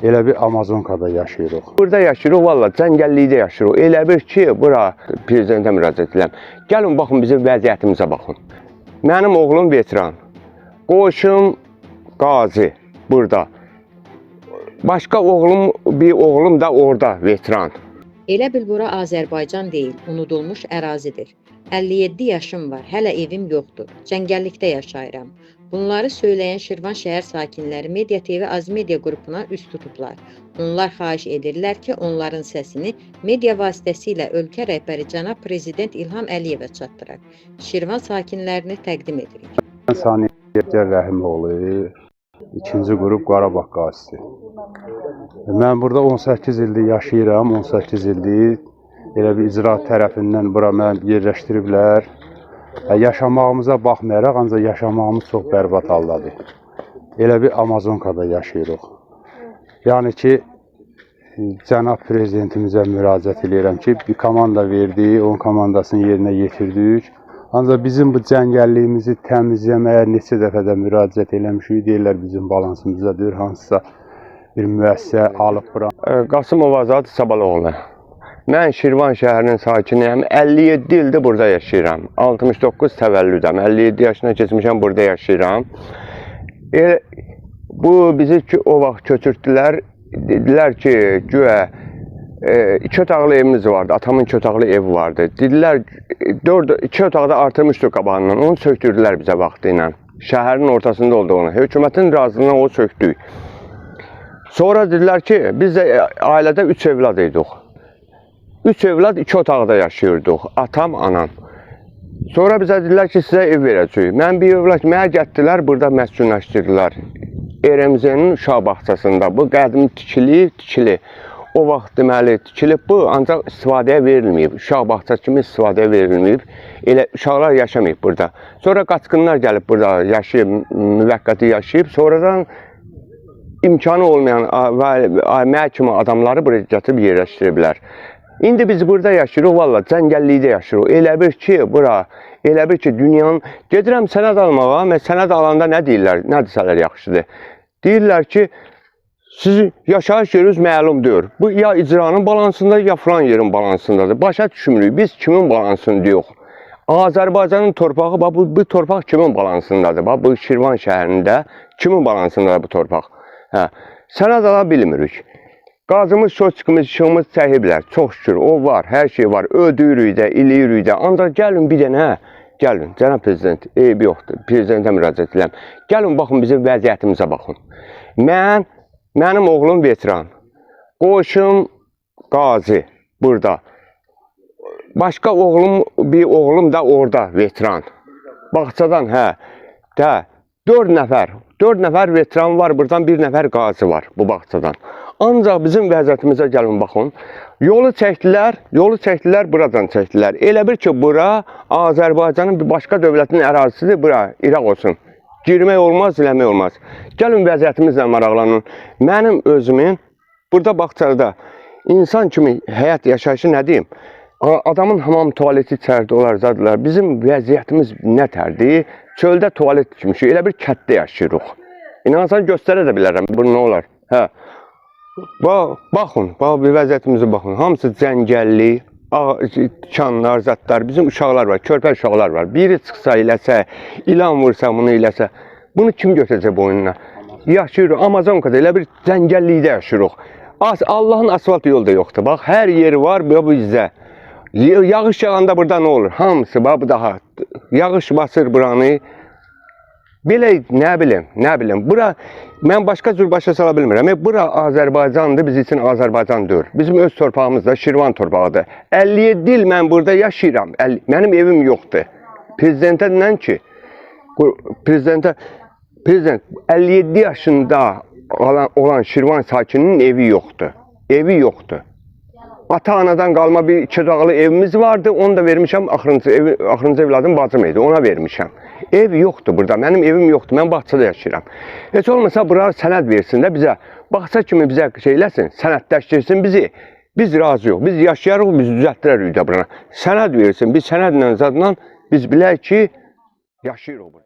Elə bir Amazonkada yaşayırıq. Burada yaşayırıq, valla cəngəllikdə yaşayırıq. Elə bir ki, bura prezidentə müraciət edirəm. Gəlin baxın bizim vəziyyətimizə baxın. Mənim oğlum veteran. Qonşum qazi burada. Başqa oğlum, bir oğlum da orada veteran. Elə bil bura Azərbaycan deyil, unudulmuş ərazidir. 57 yaşım var, hələ evim yoxdur. Cəngəllikdə yaşayıram. Bunları söyləyən Şirvan şəhər sakinləri Media TV Azmedia qrupuna üz tutublar. Onlar xahiş edirlər ki, onların səsini media vasitəsilə ölkə rəhbəri cənab prezident İlham Əliyevə çatdıraq. Şirvan sakinlərini təqdim edirik. Mən Saniyə Rəhimoğlu, ikinci qrup Qarabağ qazisi. Mən burada 18 ildir yaşayıram, 18 ildir. Elə bir icra tərəfindən bura məni yerləşdiriblər. Yaşamağımıza baxmayaraq, ancaq yaşamağımız çox bərbad haldadır. Elə bir Amazonkada yaşayırıq. Yəni ki, cənab prezidentimizə müraciət eləyirəm ki, bir komanda verdi, onun komandasını yerinə yetirdik. Ancaq bizim bu cəngəlliyimizi təmizləməyə neçə dəfə də müraciət eləmişik. Deyirlər bizim balansımızdadır, hansısa bir müəssisə alıb bura. Qasımov Azad Sabaloğlu. Mən Şirvan şəhərinin sakiniyəm. 57 ildir burada yaşayıram. 69 təvəllüdəm. 57 yaşına keçmişəm, burada yaşayıram. Bu bizi ki, o vaxt köçürtdülər. Dedilər ki, güya iki otaqlı evimiz vardı. Atamın iki otaqlı evi vardı. Dedilər 4 2 otaqda artırmışdıq qabağından. Onu söktürdülər bizə vaxtı ilə. Şəhərin ortasında olduğunu. Hökumətin razılığına o söktük. Sonra dedilər ki, biz də ailədə 3 evlad idik. 3 evlad 2 otaqda yaşayırdıq. Atam, anam. Sonra bizə dedilər ki, sizə ev verəcəyik. Mən bir evlad mənə gətirdilər, burada məskunlaşdırdılar. RMZ-nin uşaq bağçasında. Bu qədim tikili, tikili. O vaxt deməli tikilib bu, ancaq istifadəyə verilməyib. Uşaq bağçası kimi istifadəyə verilməyib. Elə uşaqlar yaşamayıb burada. Sonra qaçqınlar gəlib burada yaşayıb, müvəqqəti yaşayıb. Sonradan imkanı olmayan və mənə kimi adamları buraya gətirib yerləşdiriblər. İndi biz burada yaşayırıq, valla cəngəllikdə yaşayırıq. Elə bir ki, bura, elə bir ki, dünyanın gedirəm sənəd almağa, mən sənəd alanda nə deyirlər? Nə desələr yaxşıdır? Deyirlər ki, sizin yaşayış yeriniz məlum deyil. Bu ya icranın balansında, ya filan yerin balansındadır. Başa düşmürük. Biz kimin balansındayıq? Azərbaycanın torpağı, bax bu torpaq kimin balansındadır? Bax bu Şirvan şəhərində kimin balansındadır bu torpaq? Hə. Sənəd ala bilmirik. Qazımız, soçkımız, işığımız çəkiblər. Çox şükür o var, hər şey var. Ödəyirik də, eləyirik də. Ancaq gəlin bir dənə, gəlin, cənab prezident, eybi yoxdur. Prezidentə müraciət edirəm. Gəlin baxın bizim vəziyyətimizə baxın. Mənim oğlum veteran. Qonşum qazi burada. Başqa oğlum, bir oğlum da orada veteran. Bağçadan, hə. Də 4 nəfər, 4 nəfər veteran var, buradan bir nəfər qazi var bu bağçadan. Ancaq bizim vəziyyətimizə gəlin baxın. Yolu çəkdilər, yolu çəkdilər, buradan çəkdilər. Elə bir ki, bura Azərbaycanın bir başqa dövlətin ərazisidir, bura İraq olsun. Girmək olmaz, eləmək olmaz. Gəlin vəziyyətimizlə maraqlanın. Mənim özümün burada bağçada insan kimi həyat yaşayışı nə deyim? Adamın hamam tualeti içəridə olar zadılar. Bizim vəziyyətimiz nətərdir? Çöldə tualet tikmişik. Elə bir kənddə yaşayırıq. İnansan göstərə də bilərəm. Bu nə olar? Hə. Bax, baxın, bax bir vəziyyətimizə baxın. Hamısı cəngəllik, tikanlar, zətlər, bizim uşaqlar var, körpə uşaqlar var. Biri çıxsa eləsə, ilan vursa bunu eləsə, bunu kim götürəcək boynuna? Yaşayırıq, Amazonkada elə bir cəngəllikdə yaşayırıq. Allahın asfalt yolu da yoxdur. Bax, hər yeri var, bu bizdə. Yağış yağanda burada nə olur? Hamısı bax bu daha. Yağış basır buranı. Belə nə bilim, nə bilim. Bura mən başqa cür başa sala bilmirəm. Bura Azərbaycandır, biz üçün Azərbaycan deyil. Bizim öz torpağımız da Şirvan torpağıdır. 57 il mən burada yaşayıram. Mənim evim yoxdur. Prezidentə nə ki? Prezidentə prezident 57 yaşında olan Şirvan sakininin evi yoxdur. Evi yoxdur. Ata-anadan qalma bir iki otaqlı evimiz vardı. Onu da vermişəm axırıncı evi, axırıncı evladım bacım idi. Ona vermişəm. Ev yoxdur burada. Mənim evim yoxdur. Mən bağçada yaşayıram. Heç olmasa bura sənəd versin də bizə. Bağça kimi bizə şey eləsin, sənədləşdirsin bizi. Biz razıyıq. Biz yaşayarıq, biz düzəltdirərik də buranı. Sənəd versin. Biz sənədlə zadla biz bilək ki, yaşayırıq burada.